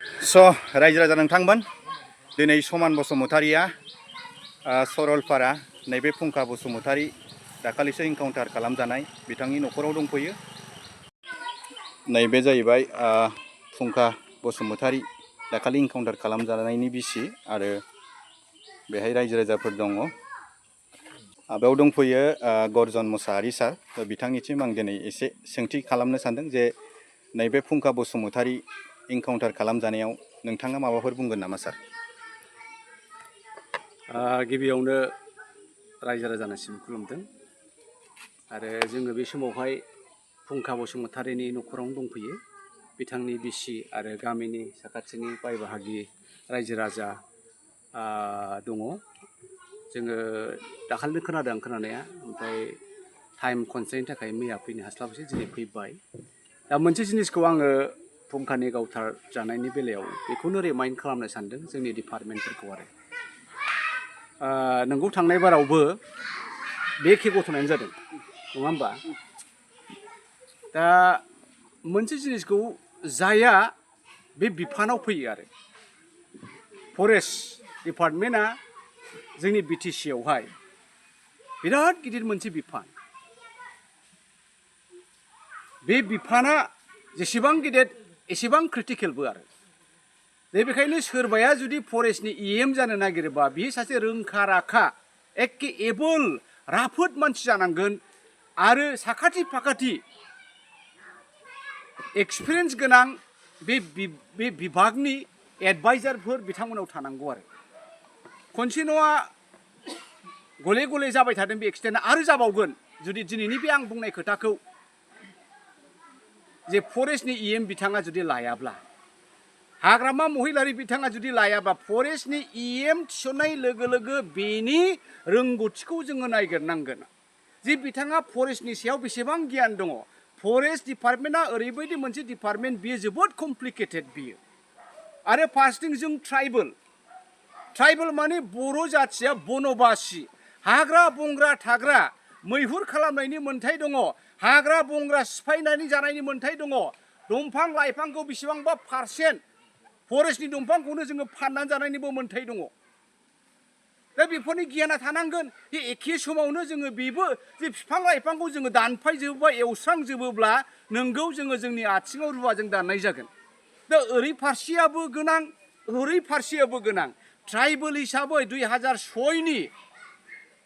रायजो राजा नोंथांमोन दिनै समान बसुमतारिया सरलपारा नैबे फुंखा बसुमतारि दाखालिसो इनकाउन्टार खालामजानाय बिथांनि न'खराव दंफैयो। नैबे जाहैबाय फुंखा बसुमतारि दाखालि इनकाउन्टार खालामजानायनि बिसि आरो बेहाय रायजो राजाफोर दङ। बेयाव दंफैयो गर्जन मोसाहारि सार। बिथांनिसिम आं दिनै एसे सोंथि खालामनो सानदों जे नैबे फुंखा बसुमतारि इनकाउन्टार खालामजानायाव नोंथाङा माबाफोर बुंगोन नामा सार? गिबियावनो रायजो राजानिसिम खुलुमदों आरो जोङो बे समावहाय फुंखा बसुमतारिनि न'खरावनो दंफैयो। बिथांनि बिसि आरो गामिनि साखाथिनि बाय बाहागि रायजो राजा दङ। जोङो दाखालिनो खोनादों खोनानाया, ओमफ्राय टाइम कनस्ट्रेन्टनि थाखाय मैया फैनो हास्लाबासै, दिनै फैबाय। दा मोनसे जिनिसखौ आङो फुंखानि गावथार जानायनि बेलायाव बेखौनो रिमाइन्ड खालामनो सानदों जोंनि डिपार्टमेन्टफोरखौ आरो। नोंगौ थांनाय बारावबो बे एखे घटनायानो जादों, नङा होमबा? दा मोनसे जिनिसखौ जाया बे बिफानाव फैयो आरो फरेस्ट डिपार्टमेन्टआ जोंनि BTC आवहाय बिराद गिदिर मोनसे बिफान। बे बिफाना जेसेबां गिदिर एसेबां क्रिटिकेलबो आरो। दा बेखायनो सोरबाया जुदि फरेस्टनि EM जानो नागिरोबा बियो सासे रोंखा राखा एखे एबोल राफोद मानसि जानांगोन आरो साखाथि फाखाथि एक्सपिरियेन्स गोनां बे बिभागनि एडभाइजारफोर बिथांमोनाव थानांगौ आरो। खनसे नङा गले गले जाबाय थादों बे एक्सिडेन्टआ, आरो जाबावगोन जुदि दिनैनि बे आं बुंनाय खोथाखौ जे फरेस्टनि EM बिथाङा जुदि लायाब्ला, हाग्रामा महिलारि बिथाङा जुदि लायाबा, फरेस्टनि EM थिसननाय लोगो लोगो बेनि रोंगौथिखौ जोङो नायगिरनांगोन जे बिथाङा फरेस्टनि सायाव बेसेबां गियान दङ। फरेस्ट डिपार्टमेन्टआ ओरैबायदि मोनसे डिपार्टमेन्ट, बियो जोबोद कमप्लिकेटेड बियो। आरो फार्स्टिं जों ट्राइबेल माने बर' जाथिया बनबासि, हाग्रा बंग्रा थाग्रा, मैहुर खालामनायनि मोन्थाय दङ, हाग्रा बंग्रा सिफायनानै जानायनि मोन्थाय दङ, दंफां लाइफांखौ बेसेबांबा पारसेन्ट फरेस्टनि दंफांखौनो जोङो फाननानै जानायनिबो मोन्थाय दङ। दा बेफोरनि गियाना थानांगोन। बे एखे समावनो जोङो बेबो जे बिफां लाइफांखौ जोङो दानफायजोबोबा एवस्रांजोबोब्ला नोंगौ जोङो जोंनि आथिङाव रुवाजों दाननाय जागोन। दा ओरै फारसेयाबो गोनां, ओरै फारसेयाबो गोनां। ट्राइबेल हिसाबै 2006नि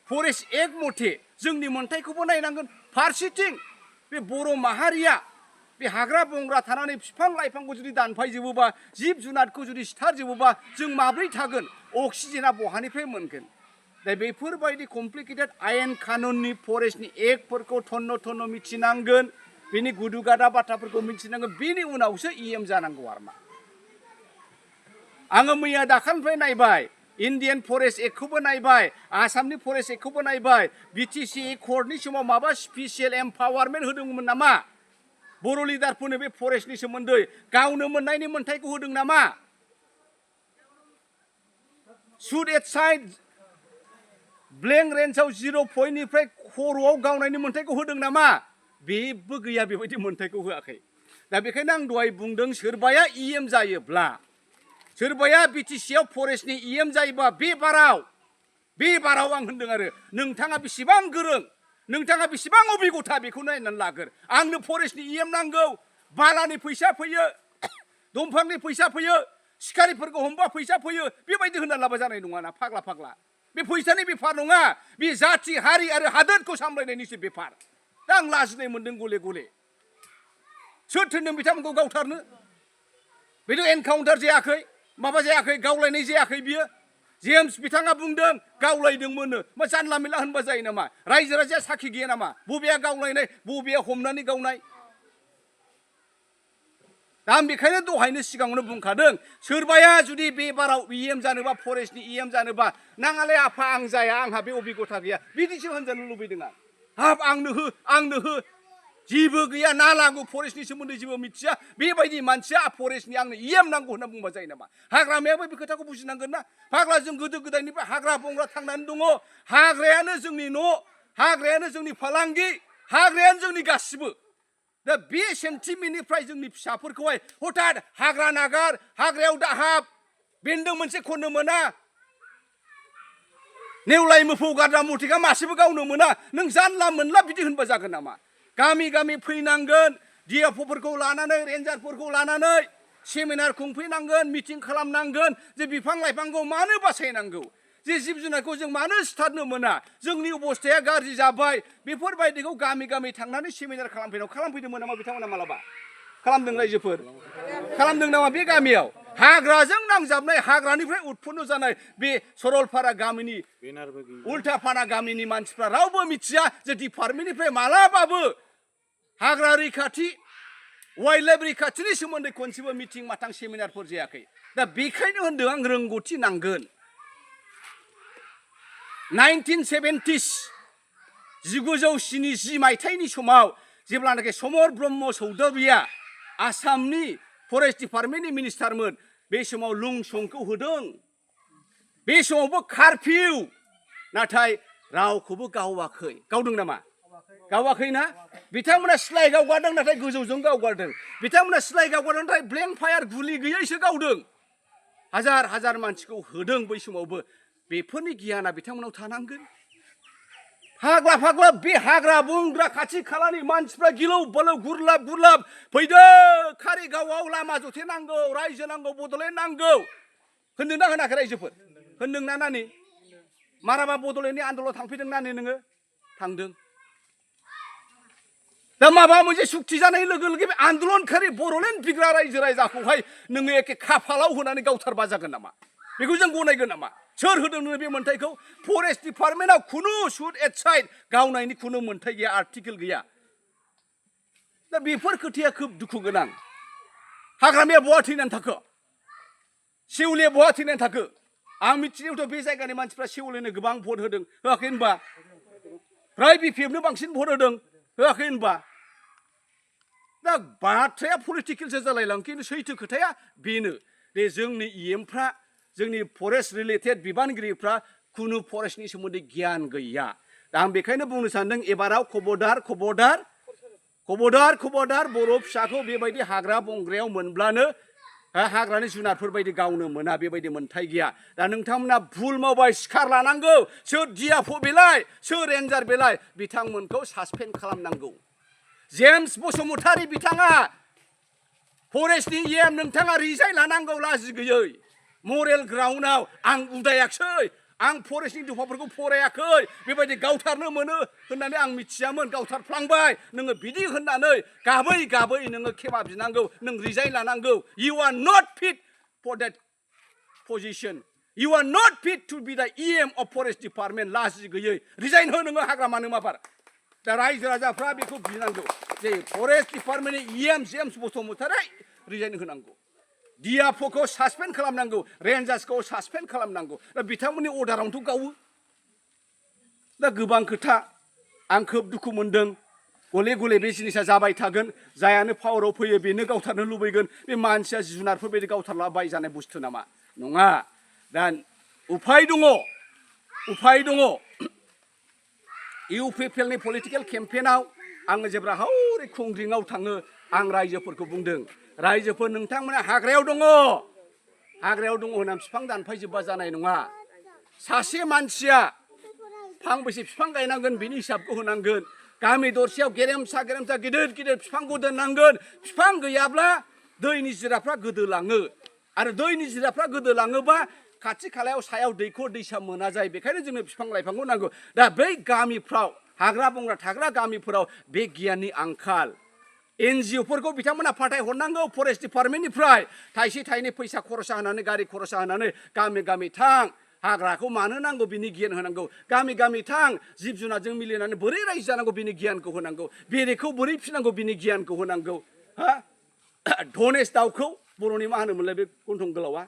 फरेस्ट एक्ट मथे जोंनि मोन्थायखौबो नायनांगोन। फारसेथिं बे बर' माहारिया बे हाग्रा बंग्रा थानानै बिफां लाइफांखौ जुदि दानफायजोबोबा, जिब जुनारखौ जुदि सिथारजोबोबा जों माब्रै थागोन? अक्सिजेना बहानिफ्राय मोनगोन? दा बेफोरबायदि कमप्लिकेटेड आयेन कानुननि फरेस्टनि एक्टफोरखौ थन्न मिथिनांगोन, बेनि गुदु गादा बाथ्राफोरखौ मिथिनांगोन, बेनि उनावसो EM जानांगौ आरो मा। आङो मैया दाखालिनिफ्राय नायबाय, इन्डियान फरेस्ट एक्टखौबो नायबाय, आसामनि फरेस्ट एक्टखौबो नायबाय। BTC कर्टनि समाव माबा स्पेसियेल एम्पावारमेन्ट होदोंमोन नामा बर' लिडारफोरनो बे फरेस्टनि सोमोन्दै? गावनो मोननायनि मोन्थायखौ होदों नामा? सुट एट साइड ब्लेंक रेन्जआव 0 पइन्टनिफ्राय खर'आव गावनायनि मोन्थायखौ होदों नामा? बेबो गैया, बेबायदि मोन्थायखौ होआखै। दा बेखायनो आं दहाय बुंदों, सोरबाया EM जायोब्ला, सोरबाया BTC आव फरेस्टनि EM जायोबा बे बाराव आं होनदों आरो नोंथाङा बेसेबां गोरों, नोंथाङा बेसेबां अबिगथा बेखौ नायनानै लाग्रो। आंनो फरेस्टनि EM नांगौ, बालानि फैसा फैयो, दंफांनि फैसा फैयो, सिखारिफोरखौ हमबा फैसा फैयो, बेबायदि होनना लाबा जानाय नङाना फाग्ला। बे फैसानि बेफार नङा, बे जाथि हारि आरो हादोरखौ सामलायनायनिसो बेफार। दा आं लाजिनाय मोन्दों गले गले। सोर थिनदों बिथांमोनखौ गावथारनो? बेथ' एनकाउन्टार जायाखै, माबा जायाखै, गावलायनाय जायाखै बियो। जेम्स बिथाङा बुंदों गावलायदोंमोननो। मा जानला मेनला होनबा जायो नामा? रायजो राजाया साखि गैया नामा? बबेया गावलायनाय, बबेया हमनानै गावनाय? दा आं बेखायनो दहायनो सिगाङावनो बुंखादों, सोरबाया जुदि बे बाराव EM जानोबा, फरेस्टनि EM जानोबा, नाङालै आफा आं जाया, आंहा बे अबिगथा गैया, बिदिसो होनजानो लुबैदों आं। हाब आंनो हो, जेबो गैया, ना लागौ, फरेस्टनि सोमोन्दै जेबो मिथिया, बेबायदि मानसिया फरेस्टनि आंनो EM नांगौ होनना बुंबा जायो नामा? हाग्रामायाबो बे खोथाखौ बुजिनांगोन ना। फाग्ला, जों गोदो गोदायनिफ्राय हाग्रा बंग्रा थांनानै दङ। हाग्रायानो जोंनि न', हाग्रायानो जोंनि फालांगि, हाग्रायानो जोंनि गासिबो। दा बे सेन्टिमेन्टनिफ्राय जोंनि फिसाफोरखौहाय हथात हाग्रा नागार हाग्रायाव दाहाब बेन्दों मोनसे खननो मोना नेवलाय मोफौ गाद्रा मुथिखा मासेबो गावनो मोना नों जानला मोनला बिदि होनबा जागोन नामा गामि गामि फैनांगोन डिएफअफोरखौ लानानै रेन्जारफोरखौ लानानै सेमिनार खुंफैनांगोन मिटिं खालामनांगोन जे बिफां लाइफांखौ मानो बासायनांगौ जे जिब जुनारखौ जों मानो सिथारनो मोना जोंनि अबस्थाया गाज्रि जाबाय बेफोरबायदिखौ गामि गामि थांनानै सेमिनार खालामफैदोंमोन नामा बिथांमोना मालाबा खालामदों रायजोफोर खालामदों नामा बे गामियाव हाग्राजों नांजाबनाय हाग्रानिफ्राय उत्पन्न जानाय बे सरलपारा गामिनि उल्टापारा गामिनि मानसिफ्रा रावबो मिथिया जे डिपार्टमेन्टनिफ्राय मालाबाबो हाग्रा रैखाथि वाइल्ड लाइफ रैखाथिनि सोमोन्दै खनसेबो मिटिं माथां सेमिनारफोर जायाखै दा बेखायनो होनदों आं रोंगौथि नांगोन 1970s 1970 मायथाइनि समाव जेब्लानाखि समर ब्रह्म चौधुरिया आसामनि फरेस्ट डिपार्टमेन्टनि मिनिस्टारमोन बे समाव लुंसंखौ होदों बे समावबो कारफिउ नाथाय रावखौबो गावाखै गावदों नामा गावाखैना बिथांमोना सिलाइ गावगारदों नाथाय गोजौजों गावगारदों बिथांमोना सिलाइ गावगारदों नाथाय ब्लेंक फायार गुलि गैयैसो गावदों हाजार हाजार मानसिखौ होदों बै समावबो बेफोरनि गियाना बिथांमोनाव थानांगोन हाग्ला फाग्ला बे हाग्रा बंग्रा खाथि खालानि मानसिफ्रा गिलौ बालौ गुरलाब गुरलाब फैदो कारिगावआव लामा जथे नांगौ रायजो नांगौ बड'लेण्ड नांगौ होनदोंना होनाखै रायजोफोर होनदोंना नानि माराबा बड'लेण्डनि आन्दोलनाव थांफैदों नानि नोङो थांदों दा माबा मोनसे सुक्ति जानाय लोगो लोगो बे आन्दोलनखारि बड'लेण्ड बिग्रा रायजो राजाखौहाय नोङो एखे खाफालाव होनानै गावथारबा जागोन नामा बेखौ जों गनायगोन नामा सोर होदों नोङो बे मोन्थायखौ फरेस्ट डिपार्टमेन्टआव खुनु सुट एट साइड गावनायनि खुनु मोन्थाय गैया आर्टिकेल गैया दा बेफोर खोथाया खोब दुखु गोनां हाग्रामाया बहा थैनानै थाखो सेउलिया बहा थैनानै थाखो आं मिथिनायावथ' बे जायगानि मानसिफ्रा सेउलिनो गोबां भट होदों होआखै होनबा फ्राय बिपिएफनो बांसिन भट होदों होआखै होनबा दा बाथ्राया पलिटिकेलसो जालायलाङो खिन्थु सैथो खोथाया बेनो दे जोंनि इएमफ्रा जोंनि फरेस्ट रिलेटेड बिबानगिरिफ्रा खुनु फरेस्टनि सोमोन्दै गियान गैया दा आं बेखायनो बुंनो सानदों एबाराव खबरदार खबरदार खबरदार खबरदार बर' फिसाखौ बेबायदि हाग्रा बंग्रायाव मोनब्लानो हाग्रानि जुनारफोर बायदि गावनो मोना बेबायदि मोन्थाय गैया दा नोंथांमोना भुल मावबाय सिखार लानांगौ सोर डिएफअ बेलाय सोर रेन्जार बेलाय बिथांमोनखौ सासपेन्ड खालामनांगौ जेम्स बसुमतारी बिथाङा फरेस्टनि इएम नोंथाङा रिजाइन लानांगौ लाजि गैयै मरेल ग्राउन्डआव आं उदायाखसै आं फरेस्टनि दफाफोरखौ फरायाखै बेबायदि गावथारनो मोनो होननानै आं मिथियामोन गावथारफ्लांबाय नोङो बिदि होननानै गाबै गाबै नोङो खेमा बिनांगौ नों रिजाइन लानांगौ you are not fit for that position you are not fit to be the EM of forest department लाजि गैयै रिजाइन हो नोङो हाग्रामानो माबार दा रायजो राजाफ्रा बेखौ बिनांगौ जे फरेस्ट डिपार्टमेन्टनि इएम जेम्स बसुमतारी रिजाइन होनांगौ डिएफअखौ सासपेन्ड खालामनांगौ रेन्जार्सखौ सासपेन्ड खालामनांगौ दा बिथांमोननि अर्डारावनोथ' गावो दा गोबां खोथा आं खोब दुखु मोनदों गले गले बे जिनिसा जाबाय थागोन जायानो पावाराव फैयो बेनो गावथारनो लुबैगोन बे मानसिया जुनारफोर बायदि गावथारला बायजानाय बुस्थु नामा नङा दा उफाय दङ इउपिपिएलनि पलिटिकेल केम्पेइनाव आङो जेब्ला हौरै खुंग्रिङाव थाङो आं रायजोफोरखौ बुंदों रायजोफोर नोंथांमोना हाग्रायाव दङ होनना बिफां दानफायजोबबा जानाय नङा सासे मानसिया फांबेसे बिफां गायनांगोन बिनि हिसाबखौ होनांगोन गामि दरसेयाव गेरेमसा गिदिर गिदिर बिफांखौ दोननांगोन बिफां गैयाब्ला दैनि जिराफ्रा गोदोलाङो आरो दैनि जिराफ्रा गोदोलाङोबा खाथि खालायाव सायाव दैखर दैसा मोना जायो बेखायनो जोंनो बिफां लाइफांखौ नांगौ दा बै गामिफ्राव हाग्रा बंग्रा थाग्रा गामिफोराव बे गियाननि आंखाल एनजिअफोरखौ बिथांमोना फाथायहरनांगौ फरेस्ट डिपार्टमेन्टनिफ्राय थाइसे थाइनै फैसा खरसा होनानै गारि खरसा होनानै गामि गामि थां हाग्राखौ मानो नांगौ बिनि गियान होनांगौ गामि गामि थां जिब जुनारजों मिलायनानै बोरै रायजो जानांगौ बिनि गियानखौ होनांगौ बेरेखौ बोरै फिनांगौ बिनि गियानखौ होनांगौ हा धनेश दाउखौ बर'नि मा होनोमोनलाय बे गन्थं गोलावा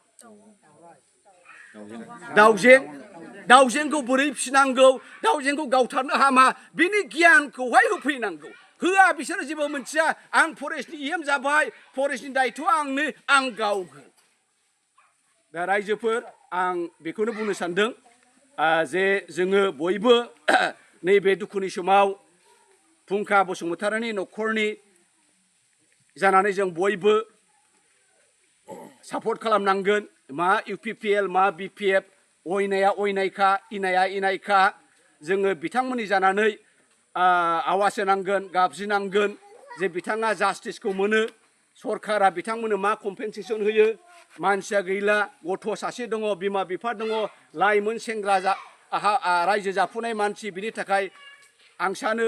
दाउजेंखौ बोरै फिनांगौ दाउजेंखौ गावथारनो हामा बिनि गियानखौहाय होफैनांगौ होआ बिसोरो जेबो मोनथिया आं फरेस्टनि इएम जाबाय फरेस्टनि दायथ'आ आंनो आं गावगोन दा रायजोफोर आं बेखौनो बुंनो सानदों जे जोङो बयबो नैबे दुखुनि समाव फुंखा बसुमतारीनि न'खरनि जानानै जों बयबो सापर्ट खालामनांगोन मा इउपिपिएल मा बिपिएफ अयनाया अयनायखा इनाया इनायखा जोङो बिथांमोननि जानानै आवाज होनांगोन गाबज्रिनांगोन जे बिथाङा जास्टिसखौ मोनो सरकारा बिथांमोननो मा कम्पेनसेसन होयो मानसिया गैला गथ' सासे दङ बिमा बिफा दङ लाइमोन सेंग्रा रायजो जाफुनाय मानसि बिनि थाखाय आं सानो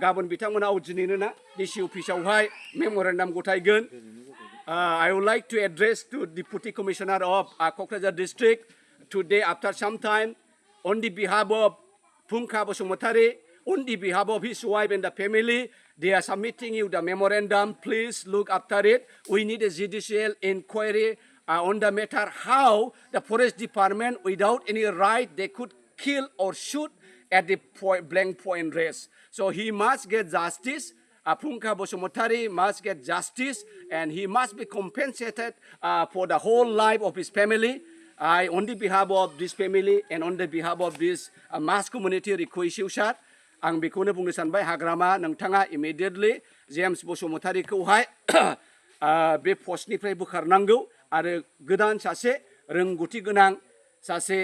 गाबोन बिथांमोना दिनैनो ना DC अफिसावहाय मेम'रेन्डाम गथायगोन I would like to address to Deputy Commissioner of Kokrazar District today after some time on the behalf of Phungkha Basumatary, on the behalf of his wife and the family. They are submitting you the memorandum. Please look after it. We need a judicial inquiry on the matter how the forest department without any right they could kill or shoot at the blank point range. So he must get justice. Phungkha Basumatary must get justice and he must be compensated for the whole life of his family. I, on the behalf of this family and on the behalf of this mass community request you, sir. आं बेखौनो बुंनो सानबाय हाग्रामा नोंथाङा immediately James बसुमतारीखौहाय बे पस्टनिफ्राय बोखारनांगौ आरो गोदान सासे रोंगौथि गोनां सासे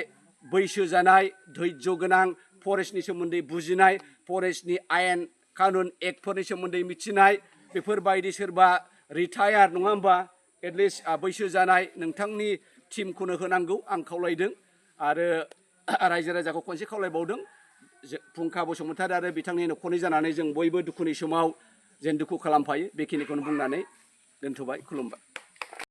बैसो जानाय धैर्य गोनां फरेस्टनि सोमोन्दै बुजिनाय फरेस्टनि आयेन कानुन एक्टफोरनि सोमोन्दै मिथिनाय बेफोरबायदि सोरबा रिटायार नङा होमबा एटलिस्ट बैसो जानाय नोंथांनि टिमखौनो होनांगौ आं खावलायदों आरो रायजो राजाखौ खनसे खावलायबावदों फुंखा बसुमतारी आरो बिथांनि न'खरनि जानानै जों बयबो दुखुनि समाव जेन दुखु खालामफायो बेखिनिखौनो बुंनानै दोनथ'बाय खुलुमबाय